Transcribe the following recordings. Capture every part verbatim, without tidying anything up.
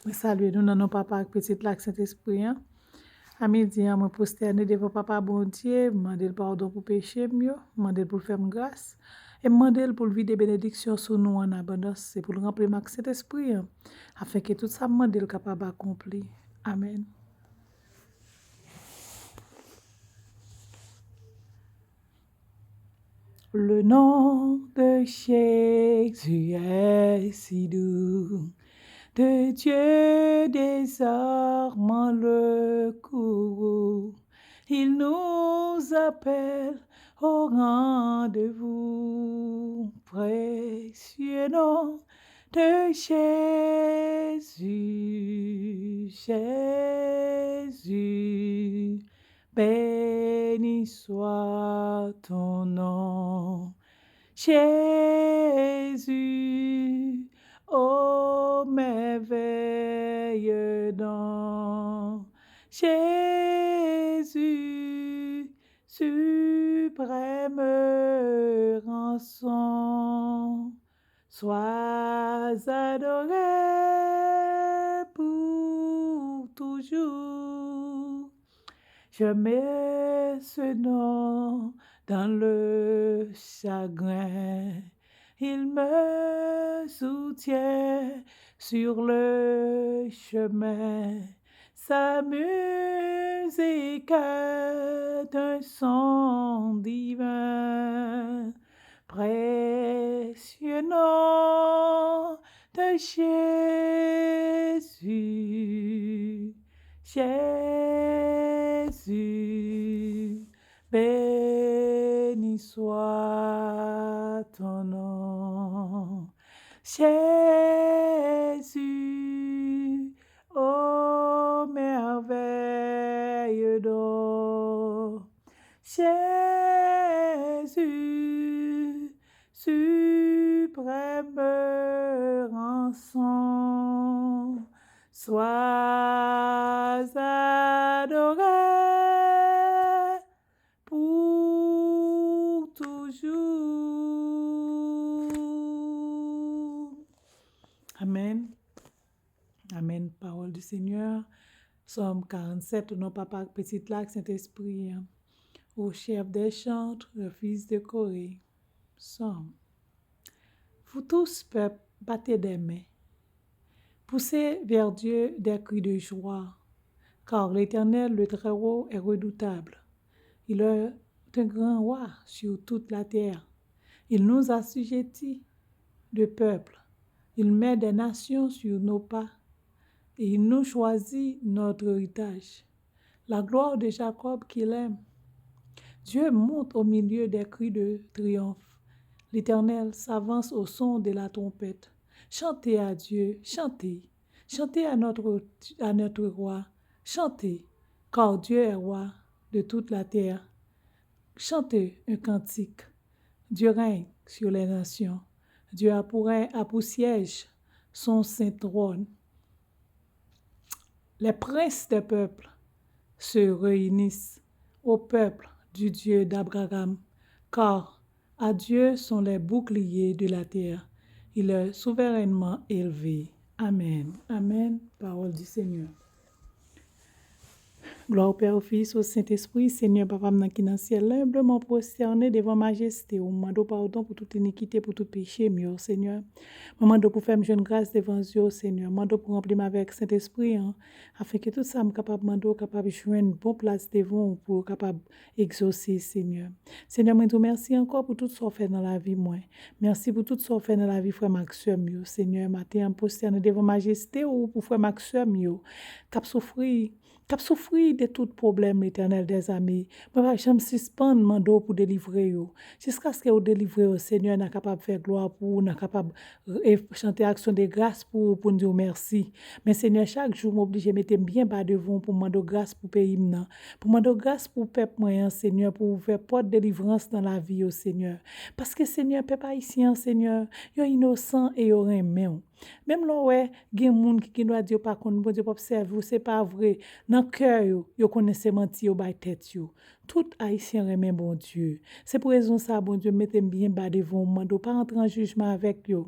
Mwen salye nou nan non Papa ak Pitit la ak Sentespri an. A midi an, mwen pwostène devan Papa Bondye, m mande l padon pou peche m yo, m mande l pou l fè m gras, e m mande l pou l vide benediksyon sou nou an abondans, e pou l ranpli m ak Sentespri an, afenke tout sa m mande l kapab akonpli. Amèn. Le nom de Jésus est si doux, de Dieu désarmant le courroux. Il nous appelle au rendez-vous, précieux nom de Jésus, Jésus. Béni soit ton nom, Jésus, ô merveilleux nom, Jésus, suprême rançon. Sois adoré pour toujours. Je mets ce nom dans le chagrin. Il me soutient sur le chemin. Sa musique est un son divin, précieux nom de Jésus, Jésus, béni soit ton nom. Jésus, ô merveilleux don, Jésus, suprême rançon, sois adoré pour toujours. Amèn. Amèn. Parole du Seigneur. Psaume quarante-sept, au nom Papa, Pitit la, Saint-Esprit. Au chef des chantres, le fils de Corée. Psaume. Vous tous, peuple, battez des mains. Poussez vers Dieu des cris de joie, car l'Éternel, le Très-Haut, est redoutable. Il est un grand roi sur toute la terre. Il nous assujettit de peuple. Il met des nations sur nos pas, et il nous choisit notre héritage. La gloire de Jacob qu'il aime. Dieu monte au milieu des cris de triomphe. L'Éternel s'avance au son de la trompette. Chantez à Dieu, chantez. Chantez à notre, à notre roi, chantez, car Dieu est roi de toute la terre. Chantez un cantique. Dieu règne sur les nations. Dieu a pour, a pour siège son saint trône. Les princes des peuples se réunissent au peuple du Dieu d'Abraham, car à Dieu sont les boucliers de la terre. Il est souverainement élevé. Amèn. Amèn. Parole du Seigneur. Glwa o Pè, o Fis, o Sentespri. Senyè, Papa m nan ki nan syèl la, enbleman pwostène devan majeste w. M mande w padon pou tout inikite, pou tout peche m yo, Senyè. Mwen mande w pou fè m jwenn gras devan zye w, Senyè. Mande w pou ranpli m avèk Sentespri an, afenke tout sa m kapab mande w kapab jwenn bon plas devan w pou yo kapab egzose, Senyè. Senyè, mwen di w mèsi ankò pou tout sa w fè nan lavi mwen. Mèsi pou tout sa w fè nan lavi frè m ak sè m yo. Senyè, maten an, m pwostène devan majeste w pou frè m ak sè m yo k ap soufri, k ap soufri de tout pwoblèm, Letènèl dèzame. Mwen p ap janm sispann mande w pou delivre yo. Jiskaske w delivre yo, Senyè, n a kapab fè glwa pou ou, n a kapab e chante aksyon de gras pou ou, pou n di w mèsi. Men Senyè, chak jou m oblije mete m byen ba devan w pou m mande w gras pou peyi m nan, pou mande w gras pou pèp mwen an, Senyè, pou w ouvè pòt delivrans nan lavi yo, Senyè. Paske, Senyè, pèp ayisyen an, Senyè, yo inosan e yo renmen w. Menm lè w wè gen moun ki gen dwa di yo pa konn Bondye, p ap sèvi w, se pa vre. Nan kè yo, yo konnen se manti yo bay tèt yo. Tout Ayisyen renmen Bondye. Se pou rezon sa a, Bondye, m mete m byen ba devan w, m mande w pa rantre an jijman avèk yo.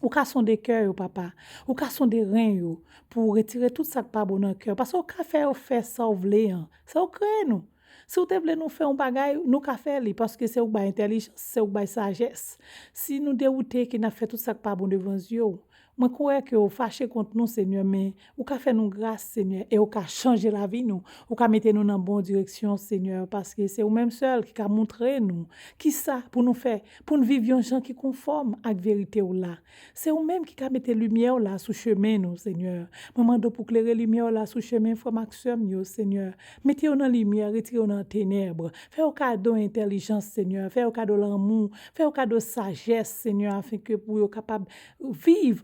Ou ka sonde kè yo, papa. Ou ka sonde ren yo pou w retire tout sa k pa bon nan kè yo. Paske ou ka fè yo fè sa w vle an. Se ou k kreye nou. Si w te vle nou fè yon bagay, nou ka fè li, paske se ou k bay entèlijans, se ou k bay sajès. Si nou dewoute ke n ap fè tout sa k pa bon devan zye w, mwen kwè ke w fache kont nou, Senyè, men ou ka fè nou gras, Senyè, e ou ka chanje lavi nou. Ou ka mete nou nan bon direksyon, Senyè, paske se ou menm sèl ki ka montre nou kisa pou nou fè, pou n viv yon jan ki konfòm ak verite w la. Se ou menm ki ka mete limyè w la sou chemen nou, Senyè. Mwen mande w pou klere limyè w la sou chemen frè m ak sè m yo, Senyè. Mete yo nan limyè, retire yo nan tenèb. Fè yo kado entèlijans, Senyè. Fè yo kado lanmou. Fè yo kado sajès, Senyè, afenke pou yo kapab viv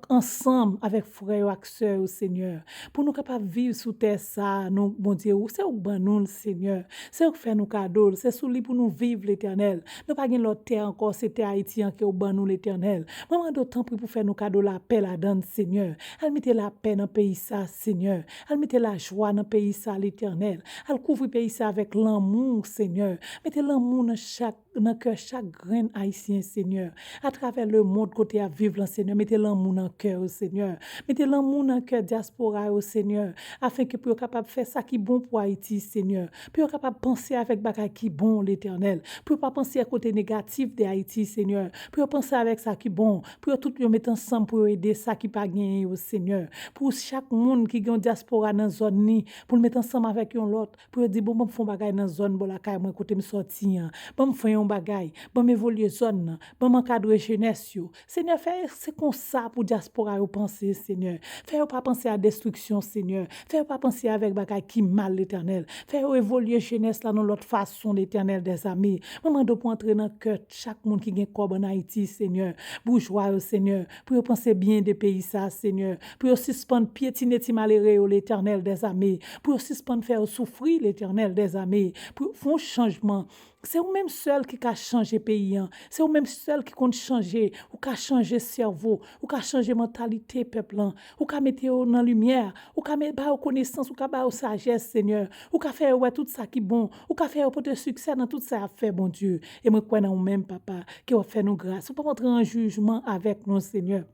ansanm avèk frè yo ak sè yo, Senyè. Pou nou kapab viv sou tè sa a, nou, Bondye, ou, se ou k ban nou l, Senyè. Se ou k fè nou kado l. Se sou li pou nou viv, Letènèl. Nou pa gen lòt tè ankò, se tè Ayiti an ke w ban nou, Letènèl. Mwen mande w tanpri pou fè nou kado lapè ladan l, Senyè. Al mete lapè nan peyi sa, Senyè. Al mete lajwa nan peyi sa, Letènèl. Al kouvri peyi sa avèk lanmou, Senyè. Mete lanmou nan chak, nan kè chak grenn Ayisyen, Senyè. Atravè lemonn kote y ap viv lan, Senyè, mete lanmou nan kè yo, Senyè. Mete lanmou nan kè dyaspora yo, Senyè, afenke pou yo kapab fè sa ki bon pou Ayiti, Senyè. Pou yo kapab panse avèk bagay ki bon, Letènèl. Pou yo pa panse a kote negatif de Ayiti, Senyè. Pou yo panse avèk sa ki bon. Pou yo tout yo met ansanm pou yo ede sa ki pa genyen yo, Senyè. Pou chak moun ki gen yon dyaspora nan zòn li, pou l met ansanm avèk yon lòt, pou yo di, bon, ban m fè yon bagay nan zòn bò lakay mwen kote m sòti an. Ban m fè yon bagay. Ban m evolye zòn nan. Ban m ankadre jenès yo. Senyè, fè se konsa pou dyaspora yo panse, Senyè. Fè yo pa panse a destriksyon, Senyè. Fè yo pa panse avèk bagay ki mal, Letènèl. Fè yo evolye jenès la nan lòt fason, Letènèl dèzame. Mwen mande w pou antre nan kè chak moun ki gen kòb ann Ayiti, Senyè. Boujwa yo, Senyè. Pou yo panse byen de peyi sa, Senyè. Pou yo sispann pyetine ti malere yo, Letènèl dèzame. Pou yo sispann fè yo soufri, Letènèl dèzame. Pou yo fè yon chanjman. Se ou menm sèl ki ka chanje peyi an. Se ou menm sèl ki konn chanje. Ou ka chanje sèvo. Ou ka chanje mantalite pèp lan. Ou ka mete yo nan limyè. Ou ka met, ba yo konesans. Ou ka ba yo sajès, Senyè. Ou ka fè yo wè tout sa ki bon. Ou ka fè yo pote siksè nan tout sa y ap fè, Bondye. E mwen kwè nan ou menm, Papa, ke w ap fè nou gras. Ou p ap antre an jijman avèk nou, Senyè.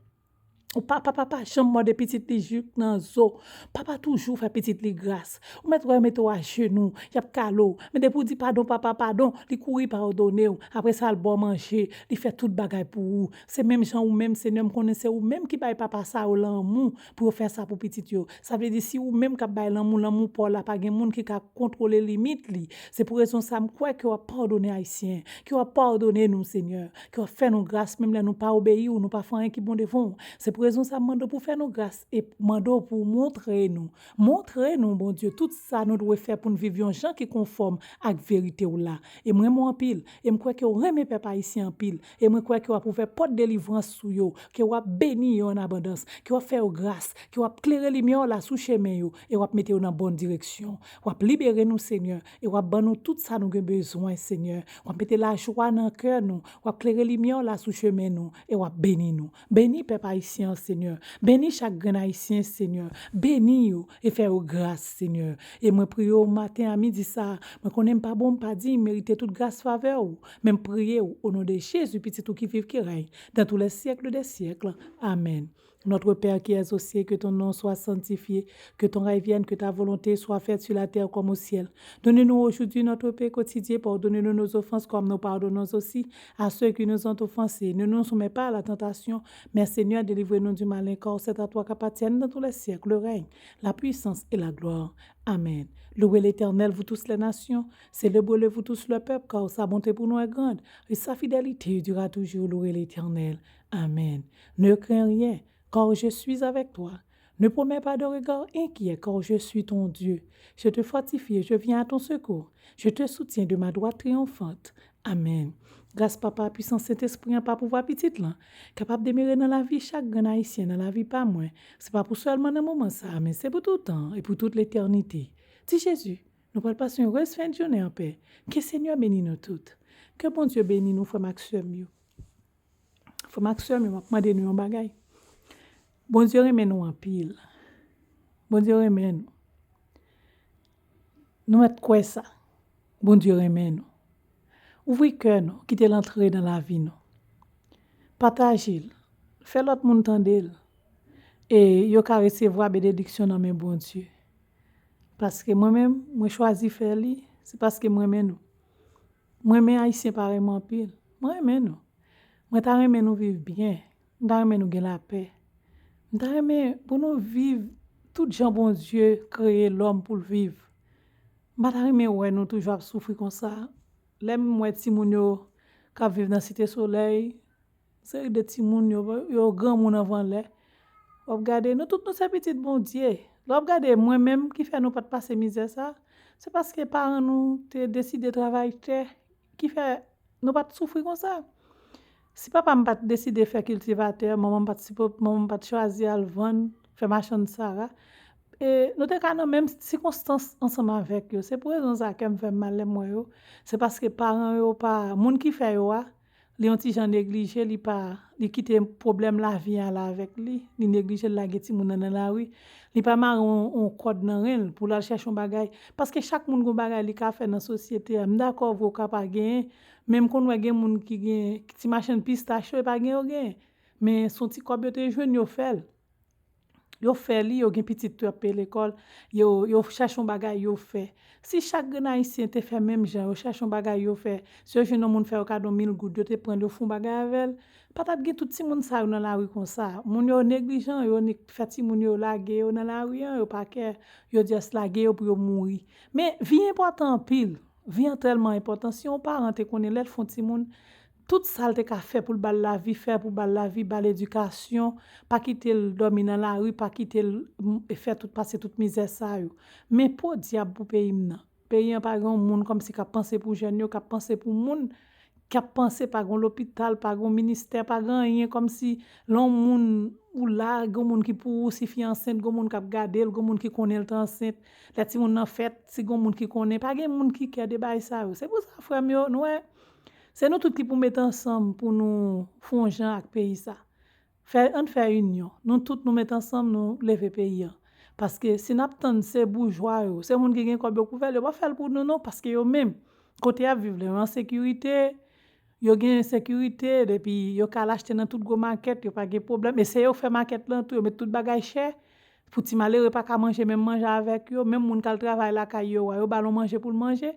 Ou pa, papa pa janm mòde pitit li jik nan zo. Papa toujou fè pitit li gras. Ou mèt wè yo mete w ajenou, y ap kale w. Men depi w di padon, papa, padon, li kouri padone w. Apre sa, l ba w manje, li fè tout bagay pou ou. Se menm jan ou menm, Senyè, m konnen se ou menm ki bay papa sa yo lanmou pou yo fè sa pou pitit yo. Sa vle di, si ou menm k ap bay lanmou, lanmou pa w la, pa gen moun ki ka kontwole limit li. Se pou rezon sa, m kwè ke w ap padone Ayisyen, ke w ap padone nou, Senyè. Ke w ap fè nou gras, menm lè nou pa obeyi w, nou pa fè anyen ki bon devan w. Se pou rezon sa m mande w pou fè nou gras e mande w pou w montre nou. Montre nou, Bondye, tout sa nou dwe fè pou n viv yon jan ki konfòm ak verite w la. E m renmen w anpil, e m kwè ke w renmen pèp ayisyen anpil, e mwen kwè ke w ap ouvè pòt delivrans sou yo, ke w ap beni yo an abondans, ke w ap fè yo gras, ke w ap klere limyè w la sou chemen yo, e w ap mete yo nan bòn direksyon. W ap libere nou, Senyè, e w ap ban nou tout sa nou gen bezwen, Senyè. W ap mete lajwa nan kè nou, w ap klere limyè w la sou chemen nou, e w ap beni nou. Beni pèp ayisyen an, Senyè. Beni chak grenn ayisyen, Senyè. Beni yo e fè yo gras, Senyè. E mwen priye w maten a midi sa a. Mwen konnen m pa bon, m pa diy, m merite tout gras favè w. Men m priye w, o non de Jezi, Pitit ou ki viv, ki rèy, dans tous les siècles des siècles. Amen. Notre Père qui es aux cieux, que ton nom soit sanctifié, que ton règne vienne, que ta volonté soit faite sur la terre comme au ciel. Donne-nous aujourd'hui notre pain quotidien, pardonne-nous nos offenses comme nous pardonnons aussi à ceux qui nous ont offensés. Ne nous soumets pas à la tentation, mais Seigneur, délivre-nous du malin, car c'est à toi qu'appartiennent dans tous les siècles le règne, la puissance et la gloire. Amen. Louez l'Éternel, vous tous les nations, célébrez-le, vous tous le peuple, car sa bonté pour nous est grande, et sa fidélité durera toujours. Louez l'Éternel. Amen. Ne crains rien, car je suis avec toi. Ne promets pas de regard inquiet, car je suis ton Dieu. Je te fortifie, je viens à ton secours. Je te soutiens de ma droite triomphante. Amen. Gras Papa, pwisans Sentespri an, pa pouvwa Pitit lan, kapab demere nan lavi chak grenn ayisyen, nan lavi pa mwen. Se pa pou sèlman nan moman sa a, men se pou tout tan e pou tout letènite. Di Jezi, nou pral pase yon erez fen de jounen anpè. Ke Senyè beni nou tout. Ke Bondye beni nou, frè m ak sè m yo. Frè m ak sè m yo, m ap mande nou yon bagay. Bondye renmen nou anpil. Bondye renmen nou. Nou mèt kwè sa. Bondye renmen nou. Ouvri kè nou, kite l antre nan lavi nou. Pataje l. fè lòt moun tande l, e yo ka resevwa benediksyon nan men Bondye. Paske mwen menm, mwen chwazi fè li, se paske mwen renmen nou. Mwen renmen Ayisyen parèy mwen anpil. Mwen renmen nou. Mwen ta renmen nou viv byen. Mwen ta renmen nou gen lapè. Mwen ta renmen pou nou viv tout jan Bondye kreye lòm pou l viv. Mwen pa ta renmen wè nou toujou ap soufri konsa. Lè m wè timoun yo k ap viv nan Site Solèy, seri de timoun yo, yo granmoun anvan lè. W ap gade, nou tout nou se pitit Bondye. Lè w ap gade mwen menm ki fè nou pa t pase mizè sa, se paske paran nou te deside travay tè ki fè nou pa t soufri konsa. Si papa m pa t deside fè kiltivatè, manman m pa t sipo- manman m pa t chwazi al vann, fè machann sara, e nou te ka nan menm sikonstans ansanm avèk yo. Se pou rezon sa kè m fè m mal lè m wè yo. Se paske paran yo pa, moun ki fè yo a, li yon ti jan neglije, li pa, li kite pwoblèm lavi a la avèk li, li neglije l lage timoun nan nan lari, li pa mare yon, yon kòd nan ren l pou l al chèche yon bagay. Paske chak moun gon bagay li ka fè nan sosyete a. M dakò vre w ka pa genyen, men m konn wè gen moun ki gen ti machann pistach yo, e pa gen yo genyen. Men s on ti kòb yo te jwenn, yo fè l. Yo fè li, yo gen pitit tou, y ap peye lekòl, yo, yo chèche yon bagay yo fè. Si chak grenn Ayisyen te fè menm jan, yo chèche yon bagay yo fè, si yo jwenn yon moun fè yo kado mil goud, yo te pran l, yo fè yon bagay avè l, pa t ap gen tout timoun sa yo nan lari konsa. Moun yo neglijan, yo ni fè timoun yo lage yo nan lari an, yo pa kè, yo just lage yo pou yo mouri. Men vi enpòtan anpil. Vi an tèlman enpòtan. Si yon paran te konnen lè l fè yon timoun, tout sa l te ka fè pou l ba l lavi, fè pou ba l lavi, ba l edikasyon, pa kite l dòmi nan lari, pa kite l m- fè tout, pase tout mizè sa yo. Men podyab pou peyi m nan. Peyi an pa gen yon moun kòmsi k ap panse pou jèn yo, k ap panse pou moun, k ap panse pa gen yon lopital, pa gen yon ministè, pa gen anyen kòmsi lè yon moun ou la, gen yon moun ki pou ou, si fi ansent, gen yon moun k ap gade l, gen yon moun ki konnen l te ansent. Lè timoun nan fèt, si gen yon moun ki konnen, pa gen moun ki kè de bagay sa yo. Se pou sa, frè m yo, nou wè, se nou tout ki pou met ansanm pou nou fè yon jan ak peyi sa. Fè, ann fè inyon. Nou tout nou met ansanm, nou leve peyi an. Paske si n ap tann se boujwa yo, se moun ki gen kòb yo k pou fè l, yo p ap fè l pou nou non, paske yo menm, kote y ap viv la, yo an sekirite, yo gen sekirite, epi yo ka al achte nan tout gwo makèt, yo pa gen pwoblèm. E se yo k fè makèt lan tou, yo met tout bagay chè, pou ti malere pa ka manje menm manje avèk yo, menm moun k al travay lakay yo a, yo ba l yon manje pou l manje.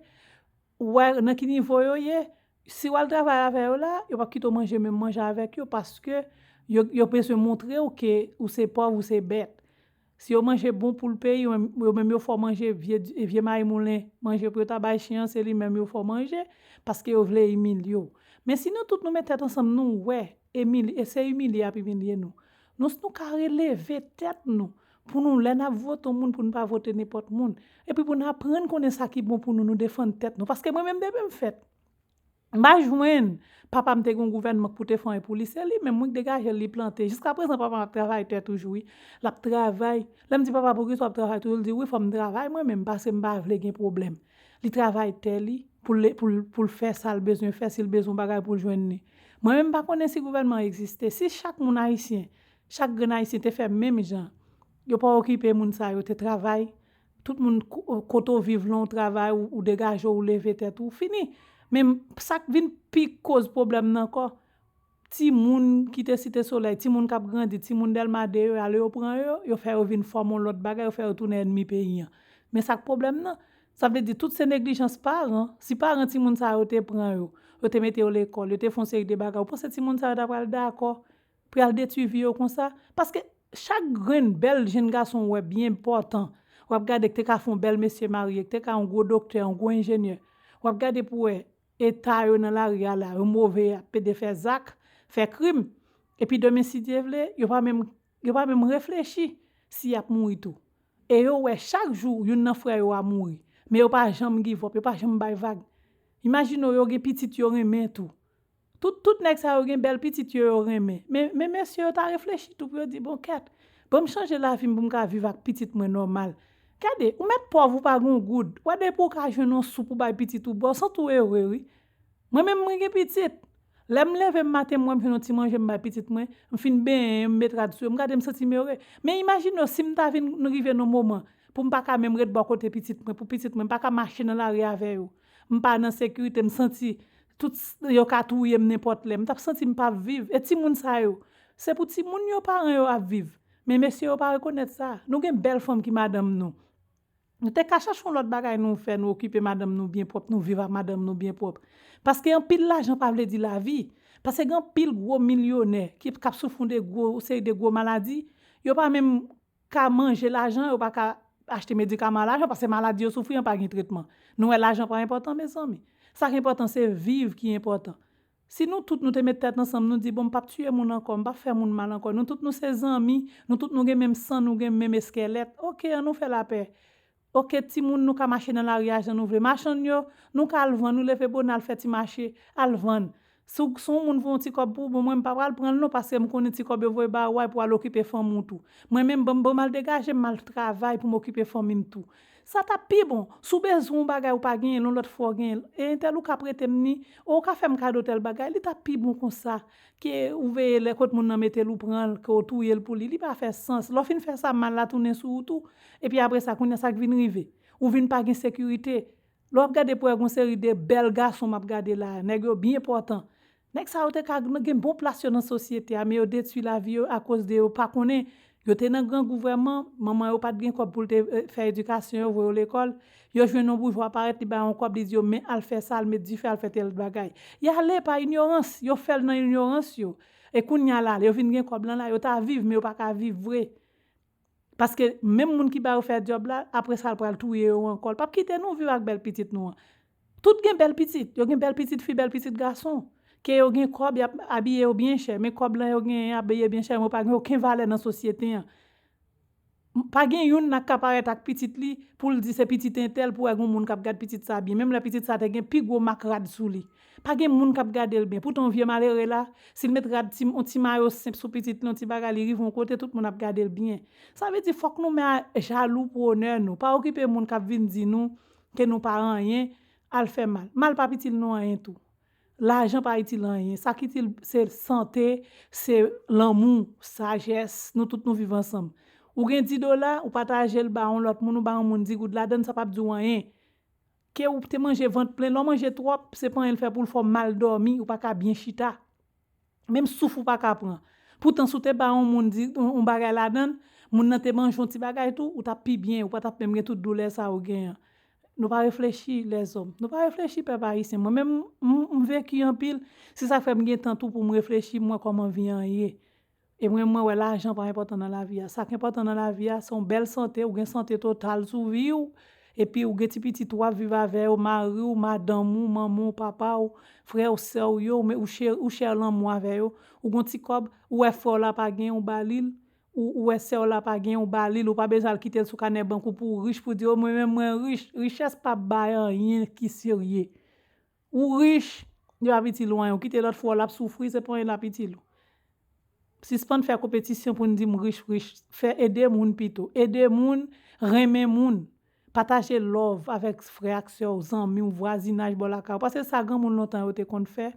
Ou wè nan ki nivo yo ye, si w al travay avè yo la, yo p ap kite w manje menm manje avèk yo, paske yo, yo bezwen montre w ke ou se pòv, ou se bèt. Si yo manje bon pou l peyi, yo menm, yo menm yo fè w manje vye, vye mayi moulen, manje pou yo ta bay chen an, se li menm yo fè w manje, paske yo vle imilye w. Men si nou tout nou met tèt ansanm, nou wè, imilye, e se imilye y ap imilye nou. Nou, nou ka releve tèt nou, pou nou, lè n ap vote yon moun, pou nou pa vote nenpòt moun. Epi pou nou aprann konnen sa ki bon pou nou, nou defann tèt nou. Paske mwen menm, depi m fèt, m pa jwenn papa m te gen yon gouvènman k pou te fè anyen pou li. Se li menm, wi, k degaje l, li plante. Jiskaprezan, papa m ap travay tè toujou, wi. L ap travay. Lè m di, "Papa, poukisa w ap travay toujou?" L di, "Wi, fò m travay mwen menm, paske m pa vle gen pwoblèm." Li travay tè li pou l, pou l, pou l fè sa l bezwen fè, si l bezwen yon bagay pou l jwenn li. Mwen menm, m pa konnen si gouvènman an egziste. Si chak moun ayisyen, chak grenn ayisyen te fè menm jan, yo pa okipe moun sa yo, te travay, tout moun ko- kote w viv lan, w travay, ou, ou degaje w, ou leve tèt ou, fini. Men sa k vin pi koz pwoblèm nan ankò, timoun ki te Site Solèy, timoun k ap grandi, timoun Dèlma de yo, ale yo pran yo, yo fè yo vin fòme yon lòt bagay, yo fè yo tounen ènmi peyi an. Men sa k pwoblèm nan, sa vle di tout se neglijans paran. Si paran timoun sa yo te pran yo, yo te mete yo lekòl, yo te fè yon seri de bagay, ou panse timoun sa yo ta pral dakò pou y al detwi vi yo konsa? Paske chak grenn bèl jenn gason w wè byen enpòtan, w ap gade k te ka fè yon bèl mesye marye, k te ka yon gwo doktè, yon gwo enjenyè, w ap gade pou wè eta yo nan lari a la, yo move, y ap pede fè zak, fè krim. Epi demen, si Dye vle, yo pa menm, yo pa menm reflechi si y ap mouri tou. E yo wè chak jou youn nan frè yo a mouri. Men yo pa janm give up, yo pa janm bay vag. Imajine w, yo gen pitit yo renmen tou. Tout, tout nèg sa yo gen bèl pitit yo, yo renmen. Men, men mesye yo ta reflechi tou pou yo di, "Bon, kèt, ban m chanje lavi m pou m ka viv ak pitit mwen nòmal." Gade, ou mèt pòv, ou pa gen yon goud. Wè depi w ka jwenn yon sou pou bay pitit ou, bro, w santi w ere, wi. Mwen menm, mwen gen pitit. Lè m leve m maten, m wè m jwenn yon ti manje, m bay pitit mwen, m fin benyen, m met rad sou yo, m gade, m santi m ere. Men imajine w, si m ta vin rive nan moman pou m pa ka menm ret bò kote pitit mwen, pou pitit mwen, m pa ka mache nan lari avè yo. M pa nan sekirite, m santi tout s- yo ka touye m nenpòt lè. M t ap santi m p ap viv. E timoun sa yo, Se pou timoun yo paran yo ap viv. Men mesye yo pa rekonèt sa. Nou gen bèl fanm ki madanm nou. Nou te ka chache yon lòt bagay nou fè, nou okipe madanm nou byen pwòp, nou viv ak madanm nou byen pwòp. Paske anpil lajan pa vle di lavi. Paske gen anpil gwo milyonè ki k ap soufri de gwo seri de gwo maladi, yo pa menm ka manje lajan, yo pa ka achte medikaman a lajan, paske maladi yo soufri an pa gen tretman. Nou wè lajan pa enpòtan, mezanmi. Sa ki enpòtan, se viv ki enpòtan. Si nou tout nou te met tèt ansanm, nou di, bon, m p ap tiye moun ankò, m p ap fè moun mal ankò, nou tout nou se zanmi, nou tout nou gen menm san, nou gen menm eskèlèt, oke, an nou fè lapè. Oke, timoun, nou ka mache nan lari a jan nou vle. Machann yo, nou ka al vann, nou leve bonè al fè ti mache, al vann. Si w- si yon moun voye yon ti kòb pou ou, bon, mwen m pa pral pran l non, paske m konnen ti kòb yo voye ba ou a pou al okipe fanmi w tou. Mwen menm, ban m ban m al degaje m, m al travay pou m okipe fanmi m tou. Sa t ap pi bon. Si w bezwen yon bagay ou pa genyen l, yon lòt fwa w genyen l, e entèl ou ka prete m ni, ou ka fè m kado tèl bagay, li t ap pi bon konsa ke ou veye lè kot moun nan mete l ou pran l, ke w touye l pou li, li pa fè sans. Lè w fin fè sa, mal la tounen sou ou tou. Epi apre sa, kounye a sa k vin rive? Ou vin pa gen sekirite. Lè w ap gade pou wè gon seri de bèl gason m ap gade la, nèg yo byen enpòtan. Nèg sa yo te ka gen bon plas yo nan sosyete a, men yo detwi lavi yo akoz de yo pa konnen. Yo te nan grangou vrèman, manman yo pa t gen kòb pou l te eh, fè edikasyon yo, voye yo lekòl. Yo jwenn yon boujwa parèt, li ba yo yon kòb, li di yo, men al fè sa, al met dife, al fè tèl bagay. Y ale pa inyorans, yo fè l nan inyorans yo. E kounye a la, yo vin gen kòb lan la, yo ta viv, men yo pa ka viv vre. Paske menm moun ki ba yo fè djòb la, apre sa l pral touye yo ankò. L p ap kite nou viv ak bèl pitit nou an. Tout gen bèl pitit. Yo gen bèl pitit fi, bèl pitit gason. Ke yo gen kòb, y ap abiye yo byen chè. Men kòb lan yo genyen abiye byen chè, men yo pa gen okenn valè nan sosyete an. Pa gen youn nan k ka parèt ak pitit li pou l di se pitit entèl pou wè gon moun k ap gad pitit sa byen. Menm lè pitit sa te gen pi gwo mak rad sou li. Pa gen moun k ap gade l byen. Poutan yon vye malere la, si l met rad ti, yon ti mayo senp sou pitit li, yon ti bagay, li rive yon kote, tout moun ap gade l byen. Sa vle di fòk nou men jalou pou onè nou. Pa okipe moun k ap vin di nou ke nou pa anyen, al fè mal. Mal pa itil nou anyen tou. Lajan pa itil anyen. Sa k itil se sante, se lanmou, sajès, nou tout nou viv ansanm. Ou gen dis dola, ou pataje l ba yon lòt moun, ou ba yon moun dis goud ladann, sa p ap di w anyen. Ke ou te manje vant plen, lè w manje twòp, se pa anyen l fè pou l fè w mal dòmi, ou pa ka byen chita. Menm souf ou pa ka pran. Poutan, si w te ba yon moun di, yon, yon bagay ladann, moun nan te manje yon ti bagay tou, ou t ap pi byen, ou pa t ap menm gen tout doulè sa ou gen an. Nou pa reflechi, lèzòm. Nou pa reflechi, pèp ayisyen. Mwen menm, m, m veki anpil. Se sa k fè m gen tan tou pou m reflechi, m wè kòman vi an ye. E mwen, mwen wè lajan pa enpòtan nan lavi a. Sa k enpòtan nan lavi a, se yon bèl sante, ou gen sante total sou vi w. Epi ou gen ti pitit ou ap viv avè yo, mari w, madanm ou, manman w, papa w, frè w, sè w yo, men ou chè, ou chè lanmou avè yo. Ou gon ti kòb, ou wè frè w la pa gen, ou ba li l. Ou, ou wè sè w la pa gen, ou ba li l, ou pa bezwen al kite l sou kanè bank ou pou w rich, pou di, o, mwen menm mwen rich. Richès p ap bay anyen ki serye. Ou rich, li p ap itil ou anyen. Ou kite lòt frè w la ap soufri, se pa anyen l ap itil ou. Sispann fè konpetisyon pou n di m rich, rich. Fè ede moun pito. Ede moun, renmen moun. Pataje love avèk frè ak sè w, zanmi w, vwazinaj bò lakay ou. Paske sa granmoun lontan yo te konn fè.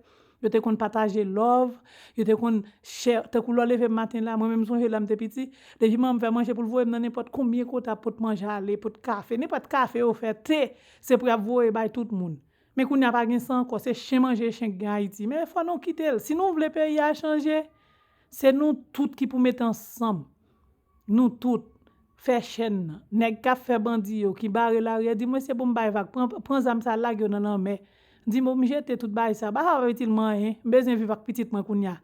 Yo te konn pataje love, yo te konn share. Tankou lè w leve maten la, mwen menm m sonje lè m te piti, depi manman m fè manje pou l voye m nan nenpòt konbyen kote ap pot manje ale, pot kafe, nenpòt kafe yo fè, te, se pou y ap voye bay tout moun. Men kounye a pa gen sa ankò, se chen manje chen k gen Ayiti. Men fò nou kite l. Si nou vle peyi a chanje, se nou tout ki pou mete ansanm. Nou tout. Fè chèn nan. Nèg k ap fè bandi yo, ki bare lari a, di, mesye, bon, m bay vag. Pran, pran zam sa, lage yo nan lanmè. Di, bon, m jete tout bagay sa. Bagay sa pa itil mwen anyen. M bezwen viv ak pitit mwen kounye a.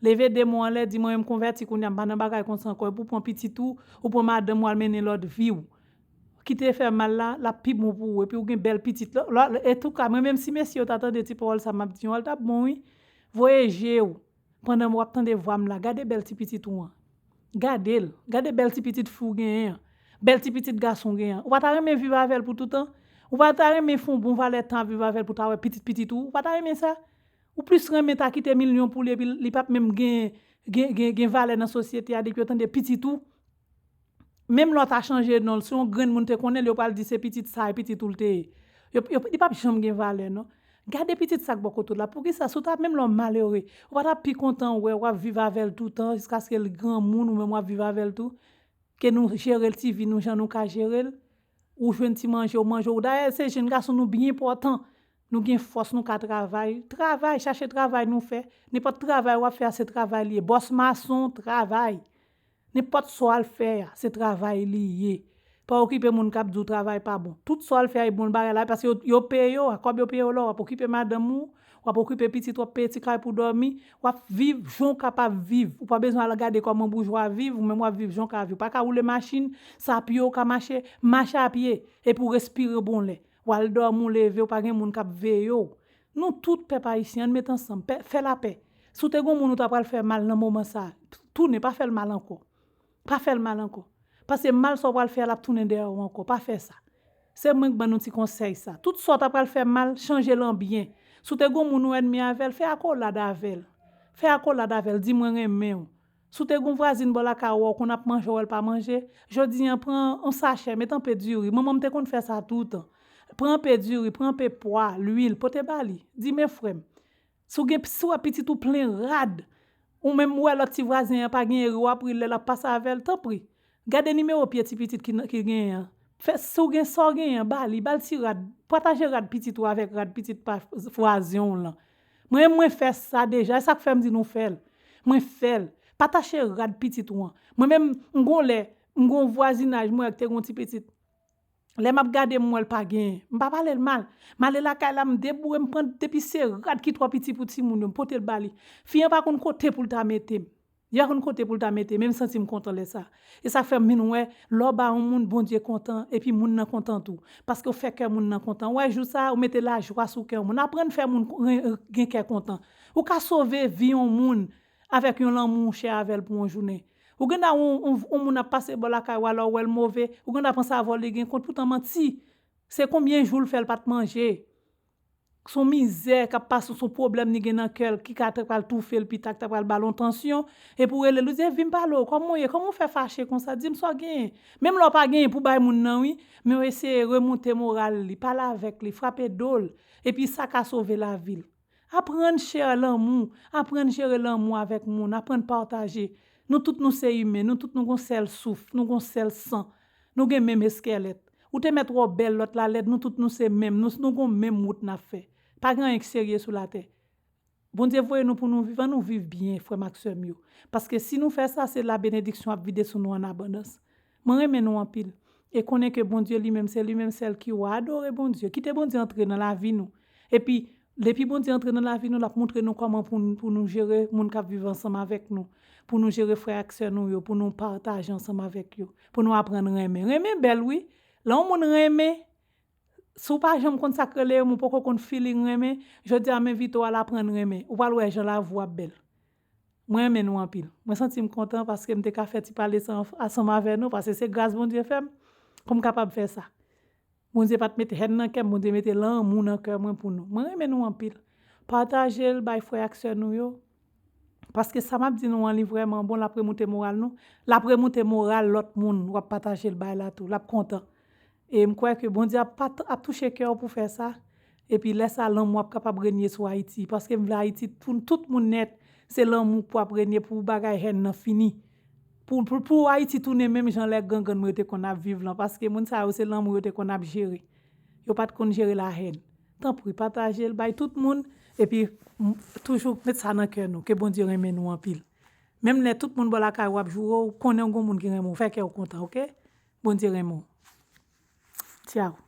Leve de mwa anlè, di, mwen, m konvèti kounye a, m pa nan bagay konsa ankò. Epi w pran pitit ou, ou pran madanm ou al mennen lòt vi w. Ki te fè mal la, l ap pi bon pou ou. Epi ou gen bèl pitit. Lò, lò, e tou ka, mwen menm si mesye yo ta tande ti pawòl sa m ap di yo an, l t ap bon, wi. Voye je w pandan w ap tande vwa m la. Gade bèl ti pitit ou an. Gade l. Gade bèl ti pitit fi w genyen an. Bèl ti pitit gason w genyen an. Ou pa ta renmen viv avè l pou toutan? Ou pa ta renmen fè yon bon valè tan ap viv avè l pou w ta wè pitit pitit ou? Ou pa ta renmen sa? Ou plis renmen ta kite milyon pou li epi li p ap menm gen, gen, gen, gen valè nan sosyete a depi yo tande pitit ou? Menm lè w ta chanje non l, si yon grenn moun te konnen l, yo pral di se pitit sa e pitit ou l te ye. Yo, yo, li p ap janm gen valè, non. Gade pitit sa k bò kote w la. Poukisa, si w ta, menm lè w malere, ou pa t ap pi kontan wè w ap viv avè l toutan, jiskaske l granmoun, ou menm w ap viv avè l tou? Ke nou jere l ti vi nou jan nou ka jere l. Ou jwenn ti manje, ou manje. Ou dayè, se jenn gason nou byen enpòtan. Nou gen fòs, nou ka travay. Travay, chache travay nou fè. Nenpòt travay w ap fè a, se travay li ye. Bòs mason, travay. Nenpòt sa w al fè a, se travay li ye. Pa okipe moun k ap di w travay pa bon. Tout sa w al fè a, e bon bagay la, paske yo, yo peye w, a kòb yo peye w la, w ap okipe madanm ou, w ap okipe pitit, w ap peye ti kay pou dòmi, w ap viv jan w kapab viv. Ou pa bezwen al gade kòman boujwa viv, ou menm w ap viv jan w ka viv. Ou pa ka woule machin, se a pye w ka mache, mache a pye, epi w respire bon lè. W al dòmi, w leve, w pa gen moun k ap veye w. Nou tout pèp ayisyen, ann met ansanm, pè, fè lapè. Si w te gen yon moun ou ta pral fè mal nan moman sa a, tounen, pa fè l mal ankò. Pa fè l mal ankò. Paske mal sa w pral fè a, l ap tounen dèyè w ankò. Pa fè sa. Se mwen k ban nou ti konsèy sa. Tout sa w ta pral fè mal, chanje l an byen. Si w te gen yon moun ou ènmi avè l, fè akolad avè l. Fè akolad avè l, di mwen renmen w. Si w te gen yon vwazin bò lakay ou, ou konn ap manje, ou wè l pa manje, jodi a pran yon sachè, met anpe diri. Manman m te konn fè sa toutan. Pran anpe diri, pran anpe pwa, lwil, pote ba li. Di men frè m, si w gen, si w wè pitit ou plen rad, ou menm ou wè lòt ti vwazen an pa gen ri, w ap ri lè l ap pase avè l, tanpri. Gade nimewo pye ti pitit ki, ki genyen an. Fè, si w gen sa w genyen an, ba li, ba l ti rad. Pataje rad pitit ou avèk rad pitit pa vwazen w lan. Mwen, mwen fè sa deja, e sa k fè m di nou fè l. Mwen fè l. Pataje rad pitit ou an. Mwen menm, m gon lè, m gon vwazinaj, mwen wè k te gon ti pitit. Lè m ap gade, m wè l pa genyen. M pa pale l mal. M ale lakay la, m deboure, m pran depi se rad ki twò piti pou timoun yo, m pote l ba li. Fi an pa konn kote pou l ta mete m. Li pa konn kote pou l ta mete, men m santi m kontan lè sa. E sa k fè m vin wè, lè w ba yon moun, Bondye kontan, epi moun nan kontan tou. Paske w fè kè moun nan kontan. W wè jou sa, ou mete lajwa sou kè yon moun. Aprann fè moun ren-, gen kè kontan. Ou ka sove vi yon moun avèk yon lanmou w chè avè l pou yon jounen. Ou gen dwa wè yon, yon, yon moun ap pase bò lakay ou, alò w wè l move, ou gen dwa panse avè w li gen kont, poutan manti. Se konbyen jou l fè l pa t manje? Se yon mizè k ap pase, se yon pwoblèm li gen nan kè l ki ka ta pral toufe l pita, ki ta pral ba l yon tansyon. Epi w rele l, ou di, "Vin m pale w, kòman w ye? Kòman w fè fache konsa? Di m sa w genyen." Menm lè w pa genyen pou bay moun nan, wi, men w eseye remonte moral li, pale avèk li, frape do l. Epi sa ka sove lavi l. Aprann share lanmou, aprann jere lanmou avèk moun, aprann pataje. Nou tout nou se imen, nou tout nou gon sèl souf, nou gon sèl san, nou gen menm eskèlèt. Ou te mèt wè w bèl, lòt la lèd, nou tout nou se menm, nou, nou gon menm wout n ap fè. Pa gen anyen k serye sou latè. Bondye voye nou pou nou viv, ann nou viv byen, frè m ak sè m yo. Paske si nou fè sa, se la benediksyon ap vide sou nou an abondans. Mwen renmen nou anpil. E konnen ke Bondye li menm, se li menm sèl ki wa. Adore Bondye. Kite Bondye antre nan lavi nou. Epi, depi Bondye antre nan lavi nou, l ap montre nou kòman pou, n- pou nou jere moun k ap viv ansanm avèk nou. Pou nou jere frè ak sè nou yo, pou nou pataje ansanm avèk yo. Pou nou aprann renmen. Renmen bèl, wi. Lè yon moun renmen, si w pa janm konn sa k rele renmen, ou poko konn feeling renmen, jodi a m envite w al aprann renmen. Ou pral wè jan lavi w ap bèl. Mwen renmen nou anpil. Mwen santi m kontan paske m te ka fè ti pale sa anf- ansanm avè nou, paske se gras Bondye fè m pou m kapab fè sa. Bondye pa t mete hèn nan kè m, Bondye mete lanmou nan kè mwen pou nou. Mwen renmen nou anpil. Pataje l bay frè ak sè nou yo. Paske sa m ap di nou an, li vrèman bon, l ap remoute moral nou. L ap remoute moral lòt moun w ap pataje l bay la tou. L ap kontan. E m kwè ke Bondye ap, pat- ap touche kè w pou fè sa. Epi lè sa, lanmou ap kapab renye sou Ayiti. Paske m vle Ayiti, pou tout moun nèt, se lanmou pou ap renye, pou bagay hèn nan fini. Pou, pou, pou Ayiti tounen menm jan lè grangann mwen yo te konn ap viv lan. Paske moun sa yo, se lanmou yo te konn ap jere. Yo pa t konn jere lahèn. Tanpri, pataje l, bay tout moun. Epi, m- toujou met sa nan kè nou, ke Bondye renmen nou anpil. Menm lè tout moun bò lakay ou ap joure w, konnen w gon moun ki renmen w, fè kè w kontan, oke? Bondye renmen w. Tchao.